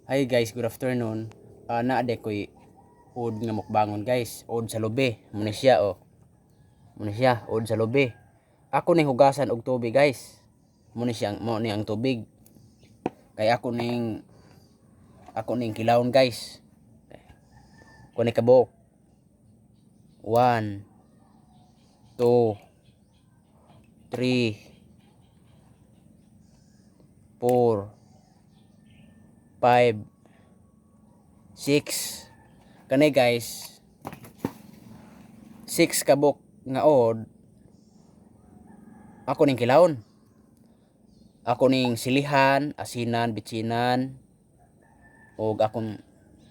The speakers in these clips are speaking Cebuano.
Hi guys, good afternoon. Naa de ko'y uod nga mukbangon, guys. Uod sa lubi. Muna siya, oh. Muna siya, uod sa lubi. Ako ning hugasan og tubig, guys. Muna siya, mo ni ang tubig. Kay ako ning kilawon, guys. Kuha ni kabuok. 1, 2, 3, 4, 5, 6. Kani, guys, 6 kabuok nga uod ako ning kilawon. Ako ning silihan, asinan, bitsinan ug akong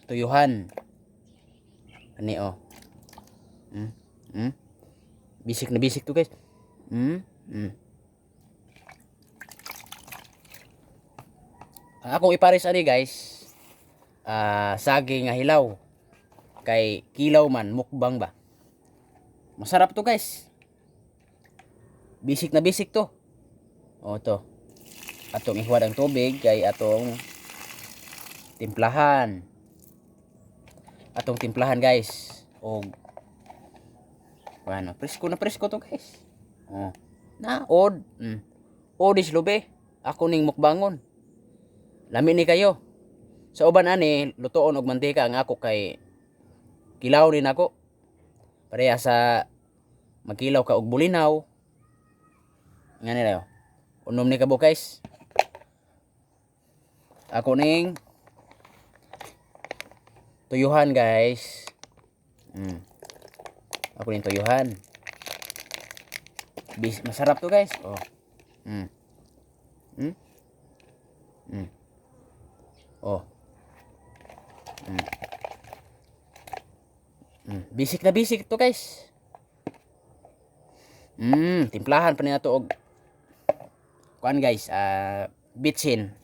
tuyuhan. Kani, oh. Bisik na bisik to, guys. Ang akong ipares ani, guys, saging nga hilaw. Kay kilaw man, mukbang ba. Masarap to, guys. Bisik na bisik to. O to. Atong ihuwad ang tubig kay atong timplahan. Atong timplahan, guys. Og ano, presko na presko to, guys. Oh. Na od. Uod is lubi. Ako ning mukbangon. Lami ni kayo. Sa uban ani lutoon og mantika, ang ako kay kilaw rin ako. Pareha sa magkilaw ka og bulinaw. Nga nila. Unom ni kabuok, guys. Ako ning tuyuhan, guys. Ako ning tuyuhan. Bis masarap to, guys. Oh. Oh. Bisik na bisik to, guys. Timplahan pa nila to og kuan, guys, bitsin.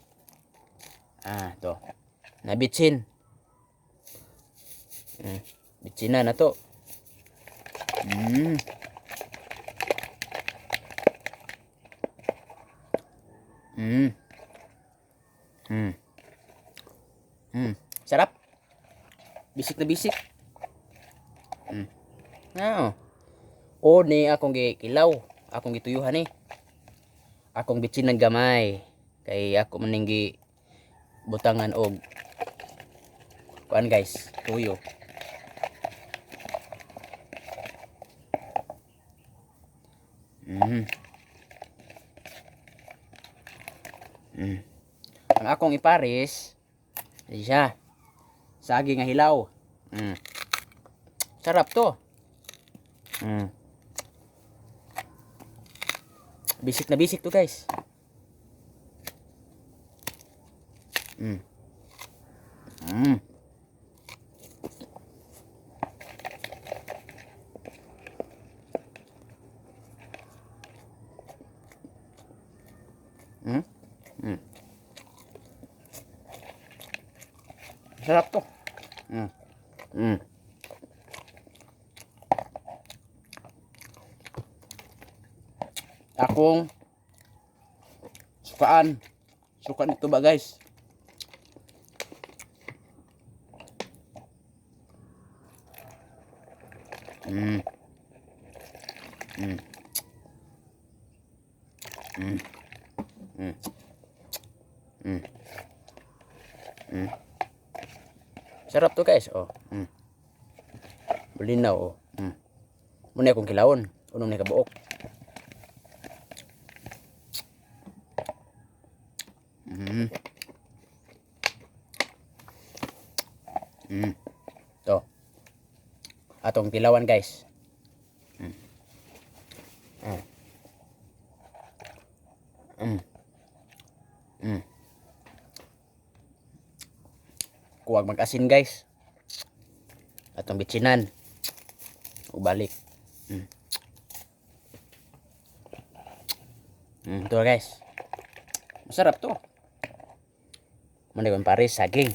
Ah, to. Na bitsin. Bitsinan na to. Sarap. Bisik na bisik. Ah. O ni akong gikilaw, akong gituyuhan ni. Akong bitsinan gamay kay ako man ning gi butangan og kuan, guys, tuyo. Ang akong ipares, di siya. Saging nga hilaw. Sarap to. Bisik na bisik to, guys. Sarap to. Akong sukaan. Suka nito ba, guys? Sarap to, guys. Oh. Bulinaw, oh. Muna akong kilawon. Unom ni kabuok. To. Atong tilawan, guys. Kuwag mag-asin, guys. Atong bitsinan. O balik. To, guys. Masarap to. Muna kong pares, saging.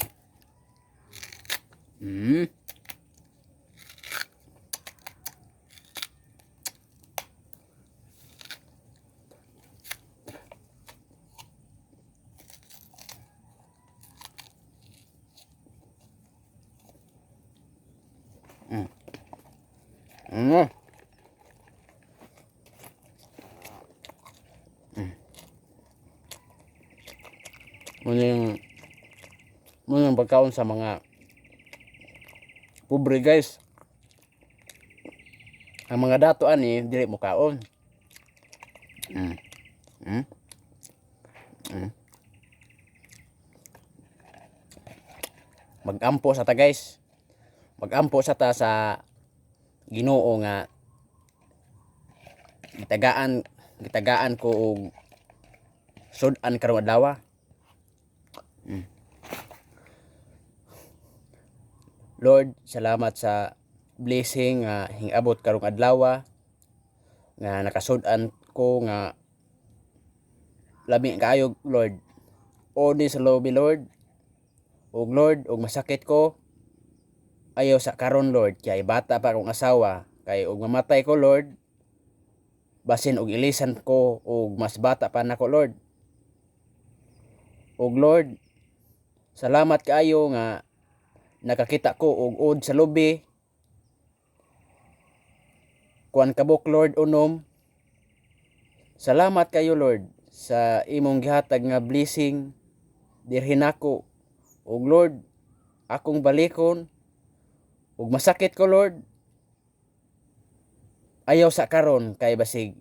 Mao yung pagkaon sa mga pobre, guys. Ang mga dato ani dili mo kaon. Magampo sa ta, guys. Magampo sa ta sa Ginoo nga gitagaan gitagaan ko og sud-an karong adlaw. Lord, salamat sa blessing nga hingabot karong adlaw nga nakasud-an ko nga lami kaayo, Lord. Odi sa lobi, Lord. Ug Lord, ug masakit ko, ayaw sa karon, Lord, kay bata pa akong asawa, kay ug mamatay ko, Lord, basin og ilisan ko ug mas bata pa nako, Lord. Ug Lord, salamat kaayo nga nakakita ko og od sa lubi. Kuan kabuk, Lord, unom. Salamat kayo, Lord, sa imong gihatag nga blessing dirhi nako. Ug Lord, akong balikon, ug masakit ko, Lord, ayaw sa karon kay basig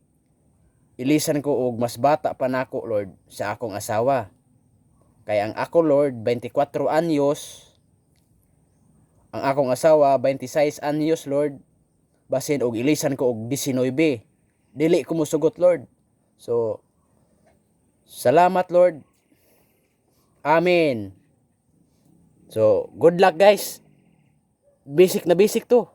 ilisan ko og mas bata pa nako, Lord, sa akong asawa. Kay ang ako, Lord, 24 anyos, ang akong asawa 26 anyos, Lord. Basin og ilisan ko og 19, dili ko mosugot, Lord. So salamat, Lord. Amen. So good luck, guys. Basic na basic to.